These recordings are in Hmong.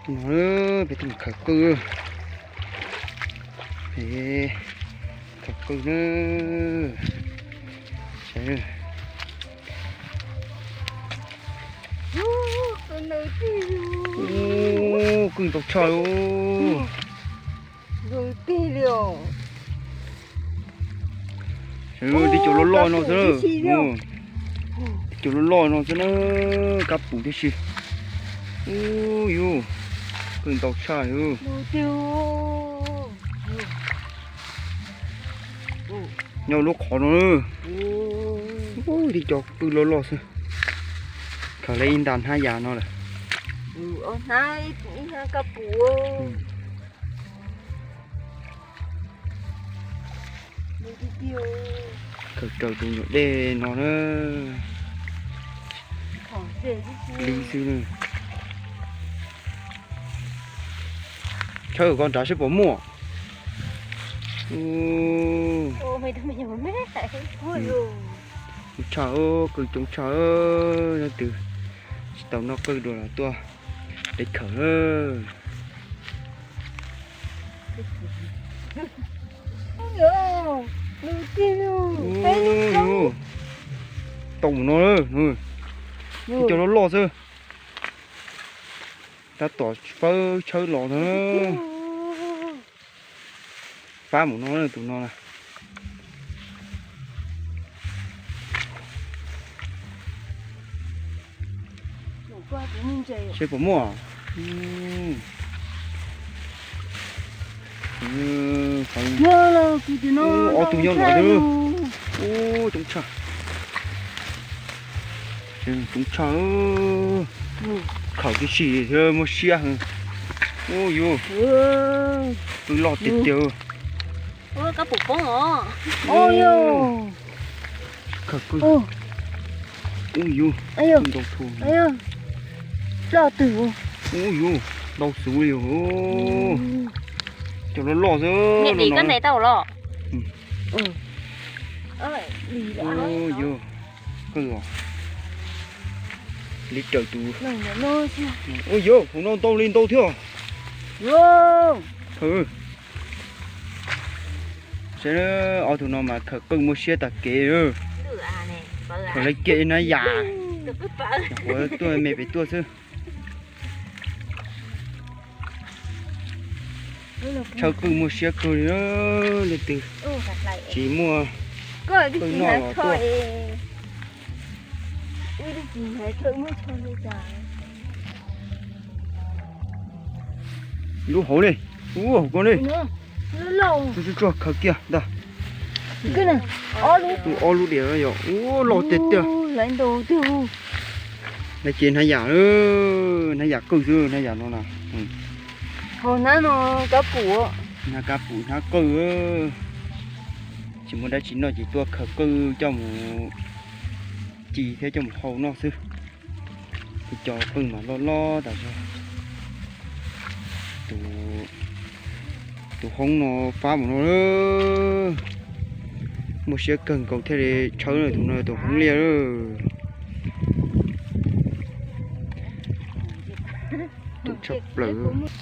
No peb tuaj mus khaws qwj, peb khaws qwj na. Qwj ntau tshaj li. Tib cov loj loj no xwb, tib cov loj loj no xwb na, kab pum tib si. Ub yus, qwj ntau tshaj li. Nyob lub qhov no, ub, tib cov qwj loj loj xwb. Khaws lawm ib nta hnab yas no lawm. Khaws raws tus nyuam dej no na. Li xwb. Tshawb koj nrad seb puas muaj. Coob tshaj, qwj coob tshaj. Leej twg tsis tau noj qwj dua los tuaj peb khaws na. Tau mus no, cov loj loj xwb. Tab tom fawb tshawb los ntag. Fab mus no tus no na. Seb puas muaj. Ob tug nyob no. Ub, coob tshaj. Coob tshaj. Khaws tib si thiab muaj siab heev. Ub yus, qwj loj tiag tiag. Khaws qwj. Ub yus, ntau tshaj. Ub yus, ntau xwb li. Cov loj loj xwb. Ub yus, qwj os. Li raws tus. Ub yus, hauv no ntau li ntau thiab. Khaws. Saib ob tug no mas khaws qwj muaj siab tag kev. Khaws lawv kiag ib hnab yas, nyuam qhuav tuaj me pem tuaj xwb. Tshawb qwj muaj siab kawg li, leej twg tsis muaj qwj noj los tuaj. Lub hauv li, ub hauv ko li. Tsuag tsuag tsuag khaws kiag ntag. Ob lub diam yog ub loj tiag tiag. Lawv ces hnab yam, hnab yam qwj xwb hnab yam no na. Hnab kab pum hnab qwj. Tsis muaj dab tsi noj ces tuaj khaws qwj coj mus ci thiab coj mus hau noj xwb. Tus cov qwj mas loj loj tas zog. Tus hoob no fab mus no, muaj siab kawg nkaus thiaj li tshawb tus no tus hoob liaj. Tus tshaj plaws.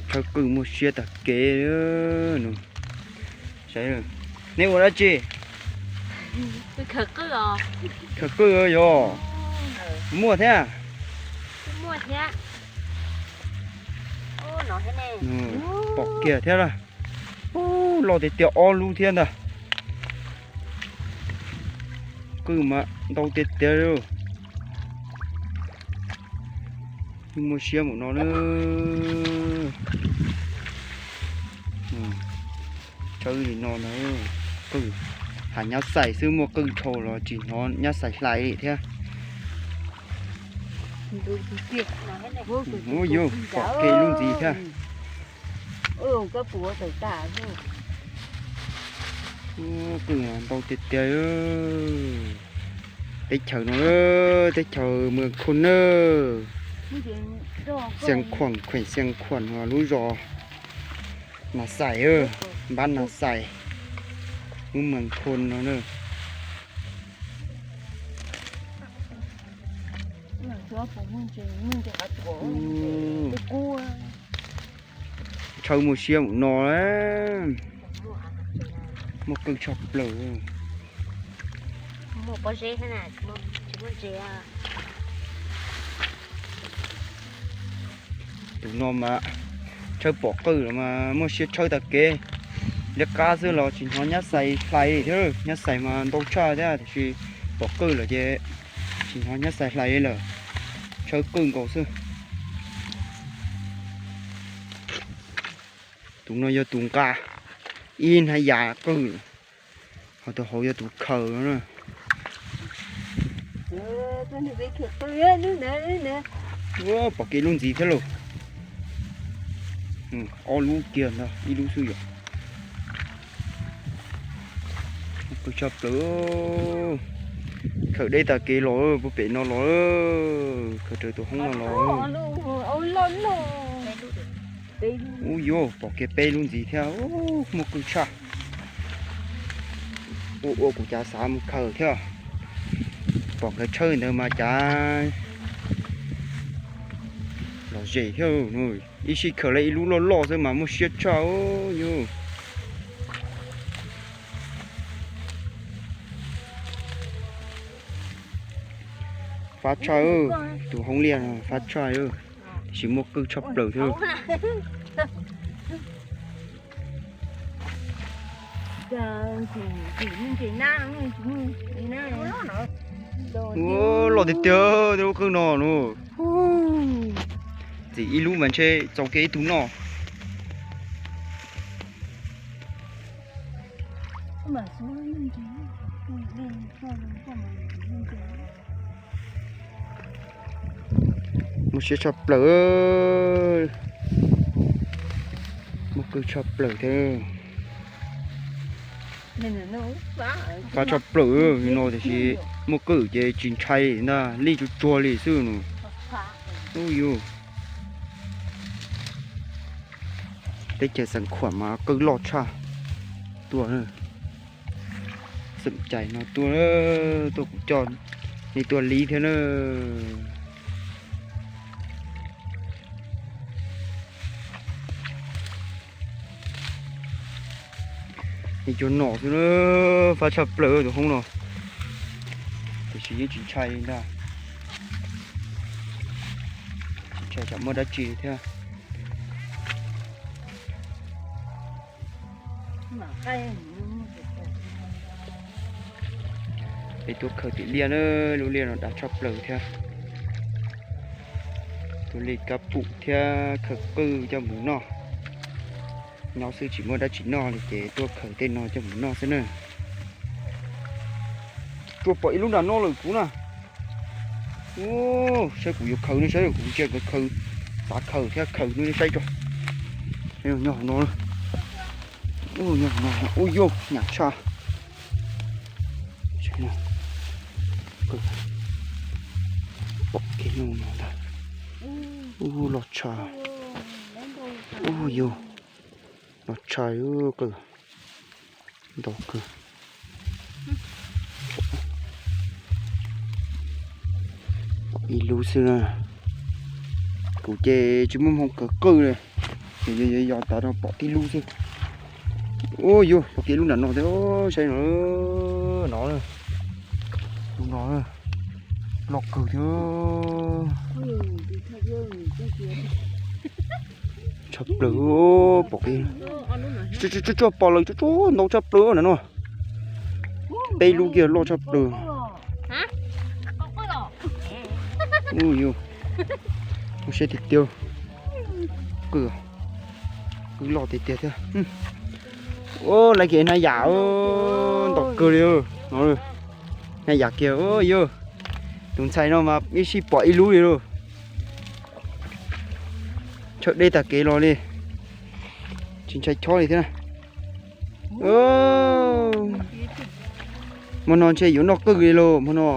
Tshawb qwj muaj siab tag kev. Neb ua dab tsi? Khaws qwj yog? Muaj thiab. Pom kiag thiab lawm. Ub, loj tiag tiag ob lub thiab ntag. Qwj mas ntau tiag tiag li. Muaj siab mus no na. Tshawb li no na. Qwj, has nyab xais xwb muaj qwj dhau los tsis hnov nyab xais hlais li thiab. Ub yus, pom kev lub ntxiv thiab. Qwj ntau tiag tiag. Teb chaws no, teb chaws Mws Khun na. Xeev Khuam, khuem Xeev Khuam lub zos Nas Xais, npab Nas Xais, lub Mws Khun no na. Tshawb muaj siab mus no, muaj qwj tshaj plaws. Tus no mas tshawb pom qwj los mas muaj siab tshawb tag kev. Liab qab xwb los tsis hnov nyab xais hlais thiab, nyab xais mas ntau tshaj thiab tiam sis pom qwj lawm ces tsis hnov nyab xais hlais li lawm. Tshawb qwj nkaus xwb. Tus no yog tus nqa ib hnab yam qwj, ho tus hauv yog tus khaws no na. Pom kev lub ntxiv thiab lauj. Ob lub kiag ntag, ib lub xwb yom. Qwj tshaj plaws. Khaws deb tag kev los puag pem no los, khaws raws tus hoob no los. Ub yuav pom kiag peb lub ntxiv thiab, muaj qwj tshaj. Ua ua kuv cav xav mus khaws thiab. Pom nkawd tshawb ntawd mas cav lom zem thiab. Ib sij khaws lawm ib lub loj loj xwb mas muaj siab tshaj yus. Fab tshaj, tus hoob liaj no fab tshaj, tiam sis muaj qwj tshaj plaws thiab. Loj tiag tiag tej lub qwj no no. Txim ib lub mas ntshe txaus kiag ib tug noj. Muaj siab tshaj plaws, muaj qwj tshaj plaws thiab. Fab tshaj plaws li no tiam sis muaj qwj ces tsis ntshai ntag, lij tsuag tsuag li xwb no. Ub yus, teb chaws Xeev Khuam mas qwj loj tshaj. Tuaj, xeem cais no tuaj, tuaj kuv coj nej tuaj li thiab na. Nej cov nom xwb na, fab tshaj plaws tus hoob no. Tiam sis yeej tsis ntshai li ntag, tsis ntshai tsam muaj dab tsi thiab. Es tuaj khaws tim liaj na, lub liaj no dav tshaj plaws thiab. Tuaj li kab pum thiab khaws qwj coj mus noj. Nyob xwb tsis muaj dab tsi noj li ces tuaj khaws tej no coj mus noj xwb na. Tsuas pom ib lub nram no lawm kuv na. Ub, saib kuv yuav khaws nej saib, kuv ntsia nkawd khaws, xav khaws thiab khaws nej saib tso. Nyob no, ub, nyob no, ub yog nyam tshaj. Pom kev no ntag. Ub, loj tshaj. Ub yog, loj tshaj qwj. Ntau kawg. Ib lub xwb na. Kuv ces tsis muaj hmoo khaws qwj li, ces yog yog tas no pom tib lub xwb. Ub yus, pom kev lub nram no thiab, saib no, no, lub no loj kawg thiab. Tshaj plaws, pom kev, tsuas pom lawm, tsuas ntau tshaj plaws na no. Peb lub kiag loj tshaj plaws. Ub yus, ua siab tiag tiag. Qwj, qwj loj tiag tiag thiab. Ub, lawv kev hnab yam, ntau kawg li no. Hnab yam kiag yus. Tus ntxhais no mas ib sij pom ib lub li lauj. Tshawb deb tag kev los li, tsis ntshai chob li thiab na. Hmo no ntshe yuav noj qwj li lauj hmo no.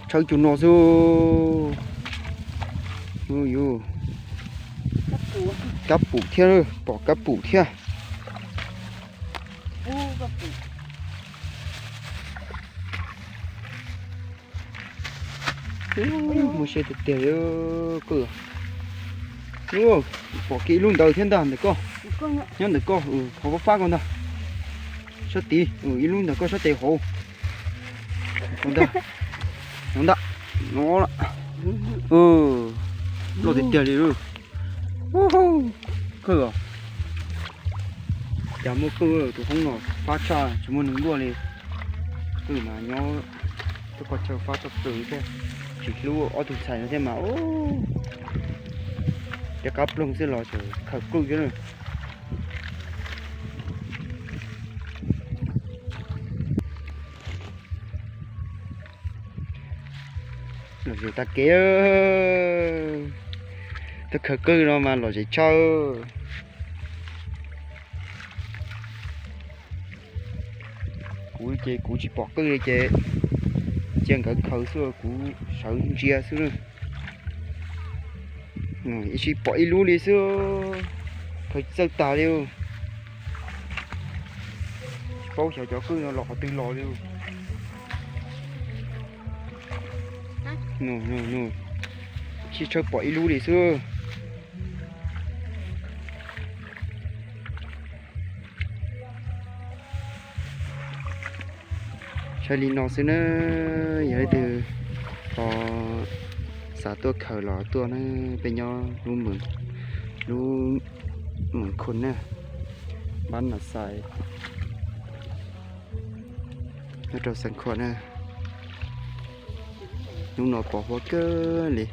Tshawb cua no xwb. Yus, kab pum thiab, pom kab pum thiab. Muaj siab tiag tiag li. Qwj, pom kiag ib lub ntawd thiab ntag ntawm koj. Nyob ntawm koj, qhov fab fab ko ntag. Sab tid, ib lub ntawm koj sab tes hauv. Ntag, no ntag, no. Loj tiag tiag li. Qwj os, cas muaj qwj tus hoob no fab tshaj tsis muaj neeg luaj li. Qwj mas nyob tuaj koj chaw fab tshaj plaws thiab, tsis hlub ob tug ntxhais no thiab mas. Tej qab ploog xwb los tseem khaws qwj thiab na. Lom zem tag kev, tuaj khaws qwj no mas lom zem tshaj. Kuv ces kuv tsis pom qwj li ces cia nkawd khaws xwb, kuv sawv ntsia xwb. Ib sij pom ib lub li xwb, khaws txawj tag li. Tsis paub xyov cov qwj no los qhov twg los li. Ib sij tshawb pom ib lub li xwb. Saib li no xwb na, yog leej twg ho xav tuaj khaws los tuaj na, peb nyob lub, lub Mem Khun na, npab Nas Xais, nyob rau Xeev Khuam na. Hnub no pos huab kawg li,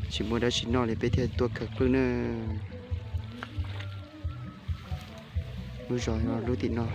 tsis muaj dab tsi noj li peb thiaj tuaj khaws qwj na. Lub zos lub tim no.